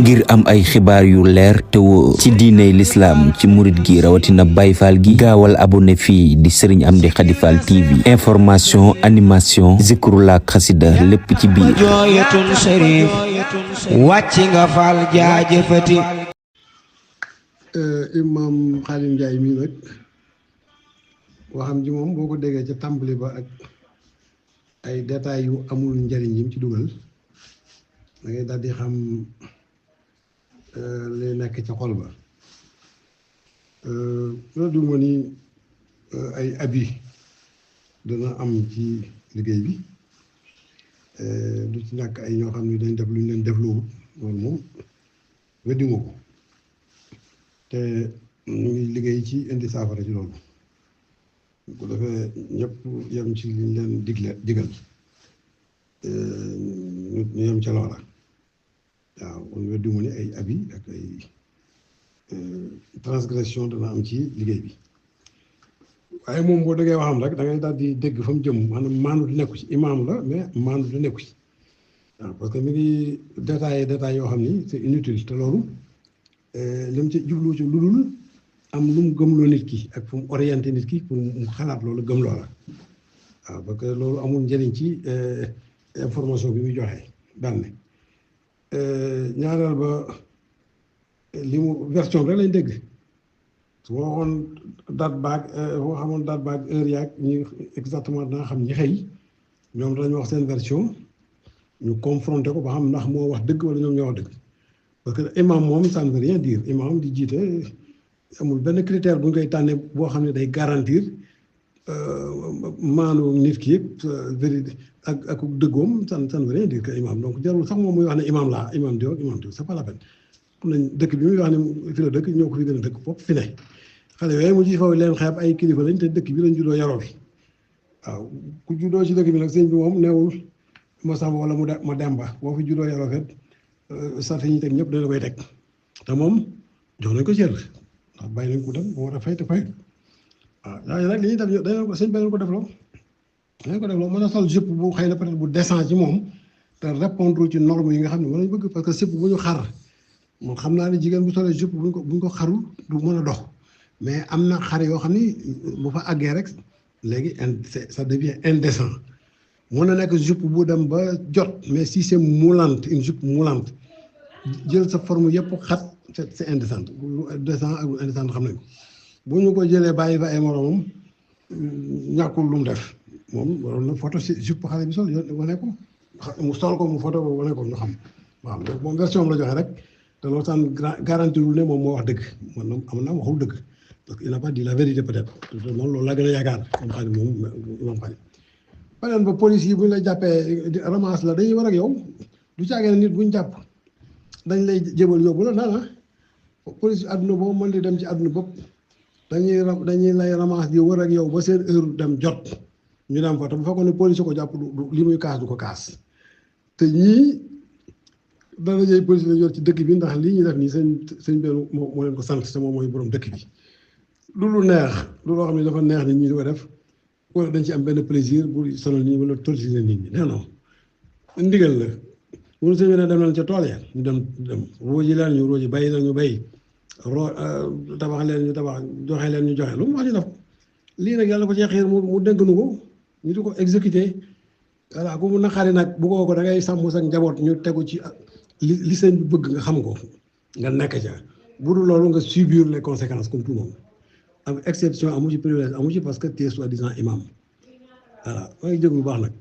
ngir am ay xibaar yu leer te wóor ci diiney lislaam ci murit gi rawatina Baay Faal gi gaawal abonné fii di Serigne Amdy Khady Fall TV information animation zikrullah xasida lépp ci biir jooyatun sharif wàcc nga Fall jaajëfati. Imam Khadim Ndiaye mii nag waxam ji moom boo ko déggee ca tàmbali ba ak ay détails yu amul njariñ yim ci dugal da ngay daal di xam li nekk ca xol ba loolu du ma ni ay abi dana am ci liggéey bi du ci ñàkk ay ñoo xam ne dañ def lu ñu leen def loolu loolu moom wedduma ko te ñu ngi liggéey ci indi saafara ci loolu bu defee ñëpp yem ci liñ leen digal ñu yem ca loola waaw kon wedduma ni ay abi ak ay transgression dana am ci liggéey bi waaye moom boo déggee waxam rek da ngay daal di dégg fa mu jëm maanaam maandu du nekku ci imaam la mais maandu du nekku ci waaw parce que mi ngi détails yoo xam ni c'est inutile te loolu li mu ci jublu ci lu dul am lu mu gëmloo nit ki ak fu mu orienté nit ki pour mu xalaat loolu gëm loola waaw parce que loolu amul njëriñ ci information bi muy joxe daan ne ñaareel ba li mu version rek lañ dégg su waxoon date baag boo xamoon date baag heure yaag ñi exactement danga xam ñi xëy ñoom dañu wax seen version ñu confronté ko ba xam ndax moo wax dëgg wala ñoom ñoo wax dëgg parce que imam moom ça ne veut rien dire imam di jiite amul benn critère bu ñu koy tànnee boo xam ne day garantir maanu nit ki yëpp vérité ak dëggoom ça ne veut rien dire que imam donc jarul sax moom muy wax ne imam laa imam diw ak imam diw c'est pas la peine pour nañ dëkk bi muy wax ne fi la dëkk ñoo ko fi gën a dëkk foofu fi ne xale yooyu mu ci faw leen xeeb ay kilifa lañ te dëkk bi lañ juddoo yaroo fi waaw ku juddoo ci dëkk bi nag sëñ bi moom neewul ma sàmm wala ma demba boo fi juddoo yaroo fet sart yi ñu teg ñëpp dana koy teg te moom jox nañ ko cër ndax bàyyi nañ ko dem moo war a fay te fay waaw waaye nag li ñuy def dañ ko sëñ bi dañ ko defloo mën a sol jupe bu xëy na peut-être bu décent ci moom te répondre ci normes yi nga xam ne moom lañ bëgg parce que jupe bu ñu xar moom xam naa ne jigéen bu solee jupe buñ ko xarul du mën a dox mais am na xar yoo xam ni bu fa àggee rek léegi ça devient indécent mën na nekk jupe bu dem ba jot mais si c'est moulante une jupe moulante jël sa forme yëpp xat c'est indécent lu décent ak lu indécent xam nañ ko bu ñu ko jëlee bàyyi fa ay moromam ñàkkul lu mu def moom waroon na photo si jupe xale bi sol wane ko mu sol ko mu photo ko wane ko ñu xam waaw donc moom version la joxe rek te loolu san garanti wul ne moom moo wax dëgg man am na waxul dëgg parce que il n'a pas dit la vérité peut-être moom loolu laa gën a yaakaar moom xam ne moom imam xam ne beneen ba police yi bu ñu lay jàppee ramasse la dañuy war ak yow du caagee nit bu ñu jàpp dañ lay jébal yóbbu la nana police àdduna boobu mën di dem ci àdduna bopp dañuy lay ramasse di war ak yow ba seen heure dem jot ñu dem fa te bu fekkoon ne police ko jàpp du li muy kaas du ko kaas te ñii dana jëy police la yor ci dëkk bi ndax lii ñu def nii sëñ benn moo leen ko sant te moom mooy borom dëkk bi lu neex lu loo xam ne dafa neex nit ñi di ko def wala dañ ci am benn plaisir bu sonal nit ñi wala torturer nit ñi non non ndigal la wala sëñ bi ne dem nañ ca tool ya ñu dem róoji leen ñu róoji bàyyi leen ñu bàyyi tabax leen ñu tabax joxe leen ñu joxe lu mu wax ñu def lii nag yàlla ko cee xiir mu dénk nu ko ñu di ko exécuter voilà ku mu naqari nag bu ko da ngay sàmm sa njaboot ñu tegu ci li sëñ bi bëgg nga xam ko nga nekk ca bu dul loolu nga subir les conséquences comme tout le monde am exception amu ci privilège amu ci parce que tu es soi-disant imam voilà maa ngi jéglu baax nag